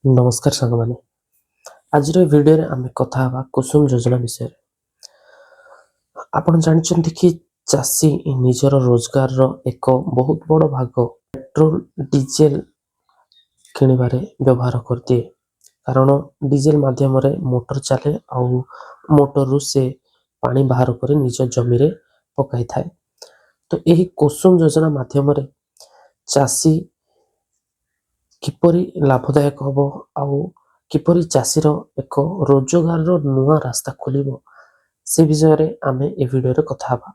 ନମସ୍କାର ସାଙ୍ଗମାନେ, ଆଜିର ଏ ଭିଡ଼ିଓରେ ଆମେ କଥା ହେବା କୁସୁମ ଯୋଜନା ବିଷୟରେ। ଆପଣ ଜାଣିଛନ୍ତି କି, ଚାଷୀ ନିଜର ରୋଜଗାରର ଏକ ବହୁତ ବଡ଼ ଭାଗ ପେଟ୍ରୋଲ, ଡିଜେଲ କିଣିବାରେ ବ୍ୟବହାର କରିଦିଏ। କାରଣ ଡିଜେଲ ମାଧ୍ୟମରେ ମୋଟର ଚାଲେ ଆଉ ମୋଟରରୁ ସେ ପାଣି ବାହାର କରି ନିଜ ଜମିରେ ପକାଇଥାଏ। ତ ଏହି କୁସୁମ ଯୋଜନା ମାଧ୍ୟମରେ ଚାଷୀ କିପରି ଲାଭଦାୟକ ହେବ ଆଉ କିପରି ଚାଷୀର ଏକ ରୋଜଗାରର ନୂଆ ରାସ୍ତା ଖୋଲିବ, ସେ ବିଷୟରେ ଆମେ ଏ ଭିଡ଼ିଓରେ କଥା ହେବା।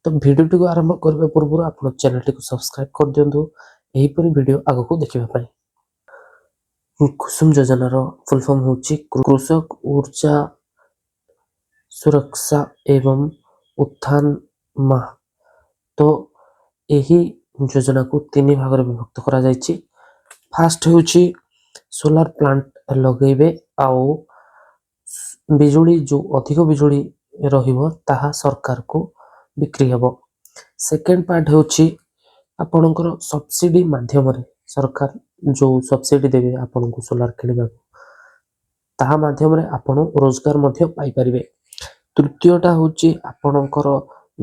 ତ ଭିଡ଼ିଓଟିକୁ ଆରମ୍ଭ କରିବା ପୂର୍ବରୁ ଆପଣ ଚ୍ୟାନେଲଟିକୁ ସବସ୍କ୍ରାଇବ୍ କରିଦିଅନ୍ତୁ ଏହିପରି ଭିଡ଼ିଓ ଆଗକୁ ଦେଖିବା ପାଇଁ। କୁସୁମ ଯୋଜନାର ଫୁଲ୍ ଫର୍ମ ହେଉଛି କୃଷକ ଉର୍ଜା ସୁରକ୍ଷା ଏବଂ ଉତ୍ଥାନ ମାହ। ତ ଏହି ଯୋଜନାକୁ ତିନି ଭାଗରେ ବିଭକ୍ତ କରାଯାଇଛି। ଫାଷ୍ଟ ହେଉଛି ସୋଲାର ପ୍ଲାଣ୍ଟ ଲଗେଇବେ ଆଉ ବିଜୁଳି, ଯେଉଁ ଅଧିକ ବିଜୁଳି ରହିବ, ତାହା ସରକାରକୁ ବିକ୍ରି ହେବ। ସେକେଣ୍ଡ ପାର୍ଟ ହେଉଛି ଆପଣଙ୍କର ସବସିଡି ମାଧ୍ୟମରେ, ସରକାର ଯେଉଁ ସବସିଡି ଦେବେ ଆପଣଙ୍କୁ ସୋଲାର କିଣିବାକୁ, ତାହା ମାଧ୍ୟମରେ ଆପଣ ରୋଜଗାର ମଧ୍ୟ ପାଇପାରିବେ। ତୃତୀୟଟା ହେଉଛି ଆପଣଙ୍କର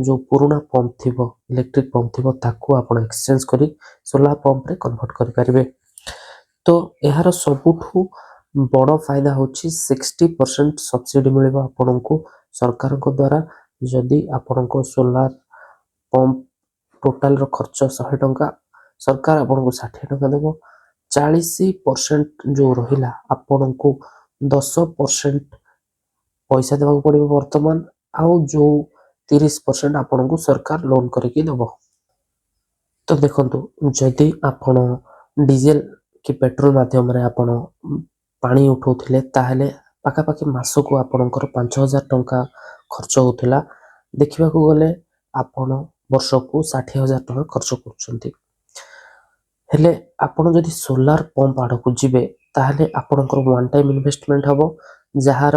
ଯେଉଁ ପୁରୁଣା ପମ୍ପ ଥିବ, ଇଲେକ୍ଟ୍ରିକ୍ ପମ୍ପ ଥିବ, ତାକୁ ଆପଣ ଏକ୍ସଚେଞ୍ଜ କରି ସୋଲାର ପମ୍ପରେ କନଭର୍ଟ କରିପାରିବେ। ତ ଏହାର ସବୁଠୁ ବଡ଼ ଫାଇଦା ହେଉଛି 60% ସବସିଡି ମିଳିବ ଆପଣଙ୍କୁ ସରକାରଙ୍କ ଦ୍ୱାରା। ଯଦି ଆପଣଙ୍କ ସୋଲାର ପମ୍ପ ଟୋଟାଲର ଖର୍ଚ୍ଚ 100 ଟଙ୍କା, ସରକାର ଆପଣଙ୍କୁ 60 ଟଙ୍କା ଦେବ। 40% ଯେଉଁ ରହିଲା, ଆପଣଙ୍କୁ 10% ପଇସା ଦେବାକୁ ପଡ଼ିବ ବର୍ତ୍ତମାନ ଆଉ ଯେଉଁ 30% ଆପଣଙ୍କୁ ସରକାର ଲୋନ୍ କରିକି ଦେବ। ତ ଦେଖନ୍ତୁ, ଯଦି ଆପଣ ଡିଜେଲ କି ପେଟ୍ରୋଲ ମାଧ୍ୟମରେ ଆପଣ ପାଣି ଉଠାଉଥିଲେ, ତାହେଲେ ପାଖାପାଖି ମାସକୁ ଆପଣଙ୍କର 5000 ଟଙ୍କା ଖର୍ଚ୍ଚ ହେଉଥିଲା। ଦେଖିବାକୁ ଗଲେ ଆପଣ ବର୍ଷକୁ 60,000 ଟଙ୍କା ଖର୍ଚ୍ଚ କରୁଛନ୍ତି। ହେଲେ ଆପଣ ଯଦି ସୋଲାର ପମ୍ପ ଆଡ଼କୁ ଯିବେ, ତାହେଲେ ଆପଣଙ୍କର ୱାନ୍ ଟାଇମ୍ ଇନଭେଷ୍ଟମେଣ୍ଟ ହେବ, ଯାହାର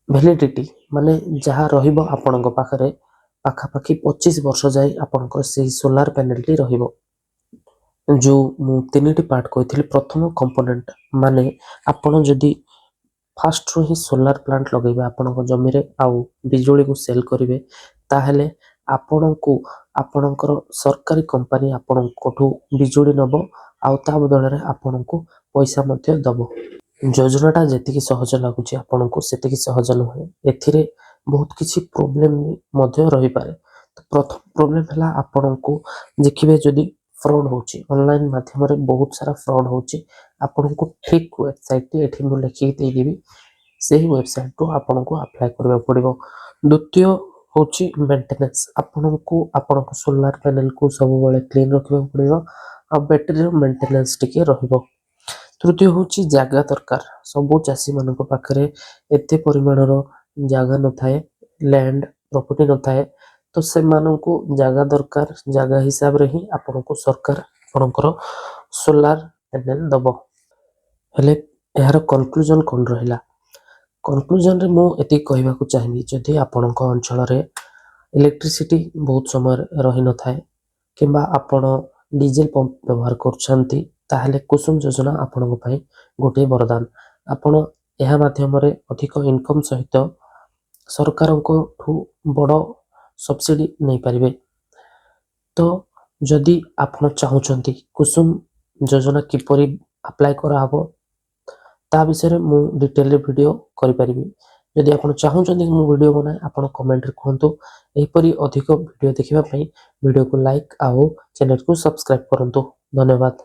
ଭ୍ୟାଲିଡ଼ିଟି ମାନେ ଯାହା ରହିବ ଆପଣଙ୍କ ପାଖରେ ପାଖାପାଖି 25 ବର୍ଷ ଯାଏ ଆପଣଙ୍କର ସେଇ ସୋଲାର ପ୍ୟାନେଲଟି ରହିବ। ଯେଉଁ ମୁଁ ତିନିଟି ପାର୍ଟ କହିଥିଲି, ପ୍ରଥମ କମ୍ପୋନେଣ୍ଟ ମାନେ ଆପଣ ଯଦି ଫାଷ୍ଟରୁ ହିଁ ସୋଲାର ପ୍ଲାଣ୍ଟ ଲଗେଇବେ ଆପଣଙ୍କ ଜମିରେ ଆଉ ବିଜୁଳିକୁ ସେଲ୍ କରିବେ, ତାହେଲେ ଆପଣଙ୍କୁ ଆପଣଙ୍କର ସରକାରୀ କମ୍ପାନୀ ଆପଣଙ୍କଠୁ ବିଜୁଳି ନେବ ଆଉ ତା ବଦଳରେ ଆପଣଙ୍କୁ ପଇସା ମଧ୍ୟ ଦେବ। ଯୋଜନାଟା ଯେତିକି ସହଜ ଲାଗୁଛି ଆପଣଙ୍କୁ, ସେତିକି ସହଜ ନୁହେଁ। ଏଥିରେ ବହୁତ କିଛି ପ୍ରୋବ୍ଲେମ୍ ମଧ୍ୟ ରହିପାରେ। ତ ପ୍ରଥମ ପ୍ରୋବ୍ଲେମ୍ ହେଲା, ଆପଣଙ୍କୁ ଦେଖିବେ ଯଦି ଫ୍ରଡ଼୍ ହେଉଛି, ଅନଲାଇନ୍ ମାଧ୍ୟମରେ ବହୁତ ସାରା ଫ୍ରଡ଼୍ ହେଉଛି। ଆପଣଙ୍କୁ ଠିକ୍ ୱେବସାଇଟ୍ଟି ଏଠି ମୁଁ ଲେଖିକି ଦେଇଦେବି, ସେହି ୱେବସାଇଟ୍ରୁ ଆପଣଙ୍କୁ ଆପ୍ଲାଏ କରିବାକୁ ପଡ଼ିବ। ଦ୍ୱିତୀୟ ହେଉଛି ମେଣ୍ଟେନାନ୍ସ। ଆପଣଙ୍କୁ ଆପଣଙ୍କ ସୋଲାର ପ୍ୟାନେଲକୁ ସବୁବେଳେ କ୍ଲିନ୍ ରଖିବାକୁ ପଡ଼ିବ ଆଉ ବ୍ୟାଟେରୀର ମେଣ୍ଟେନାନ୍ସ ଟିକେ ରହିବ। ତୃତୀୟ ହେଉଛି ଜାଗା ଦରକାର। ସବୁ ଚାଷୀମାନଙ୍କ ପାଖରେ ଏତେ ପରିମାଣର ଜାଗା ନଥାଏ, ଲ୍ୟାଣ୍ଡ ପ୍ରପର୍ଟି ନଥାଏ। ତ ସେମାନଙ୍କୁ ଜାଗା ଦରକାର। ଜାଗା ହିସାବରେ ହିଁ ଆପଣଙ୍କୁ ସରକାର ଆପଣଙ୍କର ସୋଲାର ପ୍ୟାନେଲ ଦେବ। ହେଲେ ଏହାର କନକ୍ଲୁଜନ କ'ଣ ରହିଲା? କନକ୍ଲୁଜନରେ ମୁଁ ଏତିକି କହିବାକୁ ଚାହିଁବି, ଯଦି ଆପଣଙ୍କ ଅଞ୍ଚଳରେ ଇଲେକ୍ଟ୍ରିସିଟି ବହୁତ ସମୟରେ ରହିନଥାଏ କିମ୍ବା ଆପଣ ଡିଜେଲ ପମ୍ପ ବ୍ୟବହାର କରୁଛନ୍ତି, ତାହେଲେ କୁସୁମ ଯୋଜନା ଆପଣଙ୍କ ପାଇଁ ଗୋଟିଏ ବରଦାନ। ଆପଣ ଏହା ମାଧ୍ୟମରେ ଅଧିକ ଇନକମ୍ ସହିତ ସରକାରଙ୍କଠୁ ବଡ଼ ସବସିଡ଼ି ନେଇପାରିବେ। ତ ଯଦି ଆପଣ ଚାହୁଁଛନ୍ତି କୁସୁମ ଯୋଜନା କିପରି ଆପ୍ଲାଏ କରାହେବ, ତା ବିଷୟରେ ମୁଁ ଡିଟେଲରେ ଭିଡ଼ିଓ କରିପାରିବି। ଯଦି ଆପଣ ଚାହୁଁଛନ୍ତି ମୁଁ ଭିଡ଼ିଓ ବନାଏ, ଆପଣ କମେଣ୍ଟରେ କୁହନ୍ତୁ। ଏହିପରି ଅଧିକ ଭିଡ଼ିଓ ଦେଖିବା ପାଇଁ ଭିଡ଼ିଓକୁ ଲାଇକ୍ ଆଉ ଚ୍ୟାନେଲକୁ ସବସ୍କ୍ରାଇବ୍ କରନ୍ତୁ। ଧନ୍ୟବାଦ।